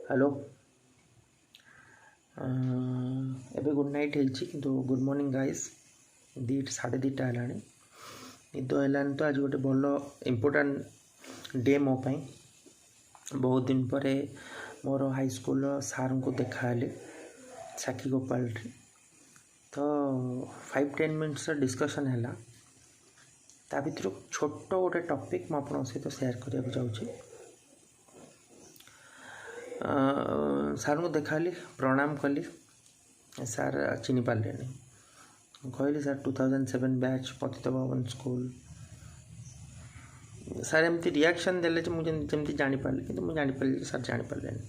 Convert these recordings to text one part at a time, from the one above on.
Hello. ଏବେ good night ହେଇଛି, କିନ୍ତୁ ଗୁଡ଼୍ ମର୍ଣ୍ଣିଂ ଗାଇସ୍। 2ଟା 2:30 ହେଲାଣି, ନିଦ ହେଲାନି। ତ ଆଜି ଗୋଟେ ଭଲ ଇମ୍ପୋର୍ଟାଣ୍ଟ ଡେ ମୋ ପାଇଁ। ବହୁତ ଦିନ ପରେ ମୋର ହାଇସ୍କୁଲର ସାର୍ଙ୍କୁ ଦେଖାହେଲି ସାକ୍ଷୀ ଗୋପାଳରେ। ତ 5-10 ମିନିଟ୍ସର ଡିସ୍କସନ୍ ହେଲା। ତା ଭିତରୁ ଛୋଟ ଗୋଟେ ଟପିକ୍ ମୁଁ ଆପଣଙ୍କ ସହିତ ସେୟାର କରିବାକୁ ଯାଉଛି। ସାର୍ଙ୍କୁ ଦେଖାହେଲି, ପ୍ରଣାମ କଲି। ସାର୍ ଚିହ୍ନି ପାରିଲେନି। ମୁଁ କହିଲି, ସାର୍, 2007 ବ୍ୟାଚ୍, ପତିତ ପାବନ ସ୍କୁଲ। ସାର୍ ଏମିତି ରିଆକ୍ସନ୍ ଦେଲେ ଯେ ମୁଁ ଯେମିତି ଜାଣିପାରିଲି, କିନ୍ତୁ ମୁଁ ଜାଣିପାରିଲି ଯେ ସାର୍ ଜାଣିପାରିଲେନି।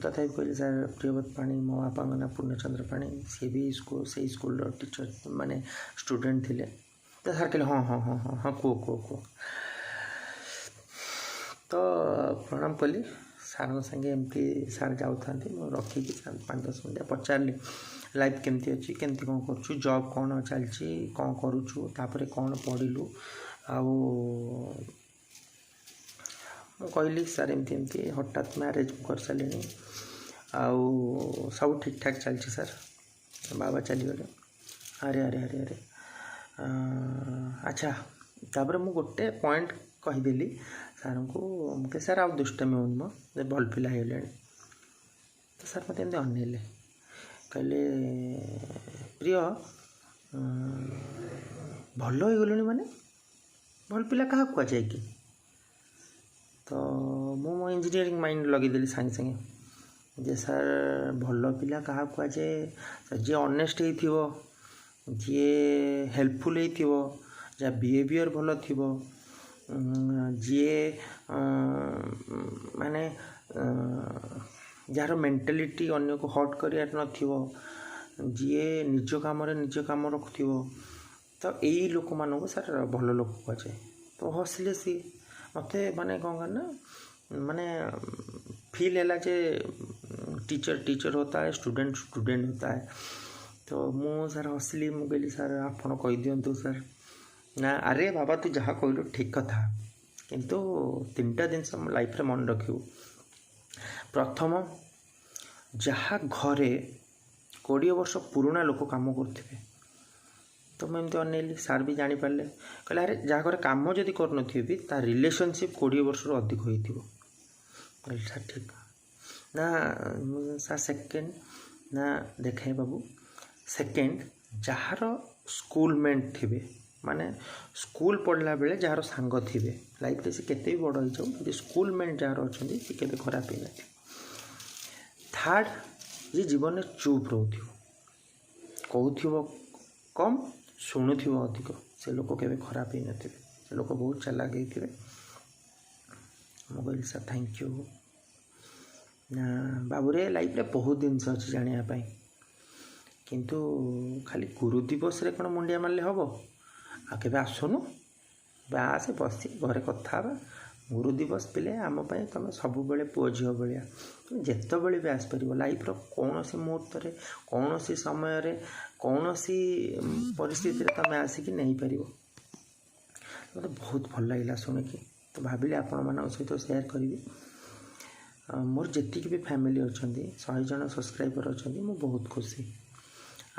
ତଥାପି କହିଲି, ସାର୍, ପ୍ରିୟବ୍ରତ ପାଣି, ମୋ ବାପାଙ୍କ ନାଁ ପୂର୍ଣ୍ଣଚନ୍ଦ୍ର ପାଣି, ସିଏ ବି ସ୍କୁଲ, ସେଇ ସ୍କୁଲର ଟିଚର୍, ମାନେ ଷ୍ଟୁଡ଼େଣ୍ଟ ଥିଲେ। ତ ସାର୍ କହିଲେ, ହଁ ହଁ ହଁ ହଁ ହଁ କୁହ କୁହ କୁହ। ତ ପ୍ରଣାମ କଲି ସାର୍ଙ୍କ ସାଙ୍ଗେ। ଏମିତି ସାର୍ ଯାଉଥାନ୍ତି, ମୁଁ ରଖିକି 5-10 ମିନିଟ୍ ପଚାରିଲି, ଲାଇଫ୍ କେମିତି ଅଛି, କେମିତି କ'ଣ କରୁଛୁ, ଜବ୍ କ'ଣ ଚାଲିଛି, କ'ଣ କରୁଛୁ, ତାପରେ କ'ଣ ପଢ଼ିଲୁ। ଆଉ ମୁଁ କହିଲି, ସାର୍, ଏମିତି ଏମିତି ହଠାତ୍ ମ୍ୟାରେଜ୍ ମୁଁ କରିସାରିଲିଣି ଆଉ ସବୁ ଠିକ୍ଠାକ୍ ଚାଲିଛି ସାର୍, ବାବା ଚାଲିଗଲେ। ଆରେ ଆରେ ଆରେ ଆରେ, ଆଚ୍ଛା। ତାପରେ ମୁଁ ଗୋଟେ ପଏଣ୍ଟ କହିଦେଲି ସାର୍ଙ୍କୁ। ମୁଁ କହିଲି, ସାର୍, ଆଉ ଦୁଷ୍ଟାମି ହେଉନି ମ, ଭଲ ପିଲା ହେଇଗଲେଣି। ତ ସାର୍ ମୋତେ ଏମିତି ଅନେଇଲେ, କହିଲେ, ପ୍ରିୟ, ଭଲ ହେଇଗଲୁଣି ମାନେ ଭଲ ପିଲା କାହାକୁ କୁହାଯାଏ କି? ତ ମୁଁ ମୋ ଇଞ୍ଜିନିୟରିଂ ମାଇଣ୍ଡ ଲଗେଇଦେଲି ସାଙ୍ଗେ ସାଙ୍ଗେ ଯେ ସାର୍, ଭଲ ପିଲା କାହାକୁ କୁହାଯାଏ? ଯିଏ ଅନେଷ୍ଟ ହେଇଥିବ, ଯିଏ ହେଲ୍ପଫୁଲ୍ ହେଇଥିବ, ଯାହା ବିହେଭିଅର୍ ଭଲ ଥିବ, ଯିଏ ମାନେ ଯାହାର ମେଣ୍ଟାଲିଟି ଅନ୍ୟକୁ ହର୍ଟ କରିବାର ନଥିବ, ଯିଏ ନିଜ କାମରେ ନିଜ କାମ ରଖୁଥିବ, ତ ଏଇ ଲୋକମାନଙ୍କୁ ସାର୍ ଭଲ ଲୋକ କୁହାଯାଏ। ତ ହସିଲେ ସିଏ। ମୋତେ ମାନେ କ'ଣ କରେ ନା, ମାନେ ଫିଲ୍ ହେଲା ଯେ ଟିଚର୍ ଟିଚର୍ होता है, ଷ୍ଟୁଡ଼େଣ୍ଟ ଷ୍ଟୁଡ଼େଣ୍ଟ होता है। ତ ମୁଁ ସାର୍ ହସିଲି। ମୁଁ କହିଲି, ସାର୍, ଆପଣ କହିଦିଅନ୍ତୁ ସାର୍। ନା, ଆରେ ବାବା, ତୁ ଯାହା କହିଲୁ ଠିକ୍ କଥା, କିନ୍ତୁ ତିନିଟା ଜିନିଷ ଲାଇଫ୍ରେ ମନେ ରଖିବୁ। ପ୍ରଥମ, ଯାହା ଘରେ 20 ବର୍ଷ ପୁରୁଣା ଲୋକ କାମ କରୁଥିବେ। ତ ମୁଁ ଏମିତି ଅନେଇଲି, ସାର୍ ବି ଜାଣିପାରିଲେ। କହିଲେ, ଆରେ, ଯାହା ଘରେ କାମ ଯଦି କରୁନଥିବେ ବି ତା ରିଲେସନସିପ୍ 20 ବର୍ଷରୁ ଅଧିକ ହେଇଥିବ। କହିଲି, ସାର୍, ଠିକ୍। ନା ସାର୍, ସେକେଣ୍ଡ? ନା, ଦେଖାଇ ବାବୁ, ସେକେଣ୍ଡ, ଯାହାର ସ୍କୁଲ ମେଟ୍ ଥିବେ, ମାନେ ସ୍କୁଲ ପଢ଼ିଲା ବେଳେ ଯାହାର ସାଙ୍ଗ ଥିବେ, ଲାଇଫ୍ରେ ସେ କେତେ ବି ବଡ଼ ହେଇଯାଉ, ଯଦି ସ୍କୁଲ ମେଟ୍ ଯାହାର ଅଛନ୍ତି, ସେ କେବେ ଖରାପ ହେଇନଥିବ। ଥାର୍ଡ଼, ଯିଏ ଜୀବନରେ ଚୁପ୍ ରହୁଥିବ, କହୁଥିବ କମ୍, ଶୁଣୁଥିବ ଅଧିକ, ସେ ଲୋକ କେବେ ଖରାପ ହେଇନଥିବେ, ସେ ଲୋକ ବହୁତ ଚାଲାକ ହେଇଥିବେ। ମୁଁ କହିଲି, ସାର୍, thank you. ନା ବାବୁରେ, ଲାଇଫ୍ରେ ବହୁତ ଜିନିଷ ଅଛି ଜାଣିବା ପାଇଁ, କିନ୍ତୁ ଖାଲି ଗୁରୁ ଦିବସରେ କ'ଣ ମୁଣ୍ଡିଆ ମାରିଲେ ହେବ? ଆଉ କେବେ ଆସୁନୁ, ଆସେ, ବସି ଘରେ କଥା ହେବା। ଗୁରୁ ଦିବସ ପିଲେ, ଆମ ପାଇଁ ତୁମେ ସବୁବେଳେ ପୁଅ ଝିଅ ଭଳିଆ। ତୁମେ ଯେତେବେଳେ ବି ଆସିପାରିବ, ଲାଇଫ୍ର କୌଣସି ମୁହୂର୍ତ୍ତରେ, କୌଣସି ସମୟରେ, କୌଣସି ପରିସ୍ଥିତିରେ ତୁମେ ଆସିକି ନେଇପାରିବ। ମୋତେ ବହୁତ ଭଲ ଲାଗିଲା ଶୁଣିକି। ତ ଭାବିଲି ଆପଣମାନଙ୍କ ସହିତ ସେୟାର କରିବି। ମୋର ଯେତିକି ବି ଫ୍ୟାମିଲି ଅଛନ୍ତି, 100 ଜଣ ସବସ୍କ୍ରାଇବର୍ ଅଛନ୍ତି, ମୁଁ ବହୁତ ଖୁସି।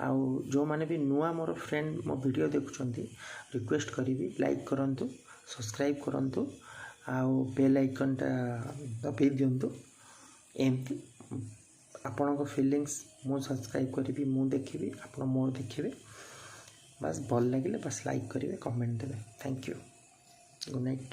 ଆଉ ଯେଉଁମାନେ ବି ନୂଆ ମୋର ଫ୍ରେଣ୍ଡ ମୋ ଭିଡ଼ିଓ ଦେଖୁଛନ୍ତି, ରିକ୍ୱେଷ୍ଟ କରିବି, ଲାଇକ୍ କରନ୍ତୁ, ସବସ୍କ୍ରାଇବ୍ କରନ୍ତୁ ଆଉ ବେଲ୍ ଆଇକନ୍ଟା ଦବାଇ ଦିଅନ୍ତୁ। ଏମିତି ଆପଣଙ୍କ ଫିଲିଙ୍ଗସ୍ ମୁଁ ସବସ୍କ୍ରାଇବ୍ କରିବି, ମୁଁ ଦେଖିବି, ଆପଣ ମୋର ଦେଖିବେ। ବାସ୍, ଭଲ ଲାଗିଲେ ବାସ୍ ଲାଇକ୍ କରିବେ, କମେଣ୍ଟ ଦେବେ। Thank you, good night.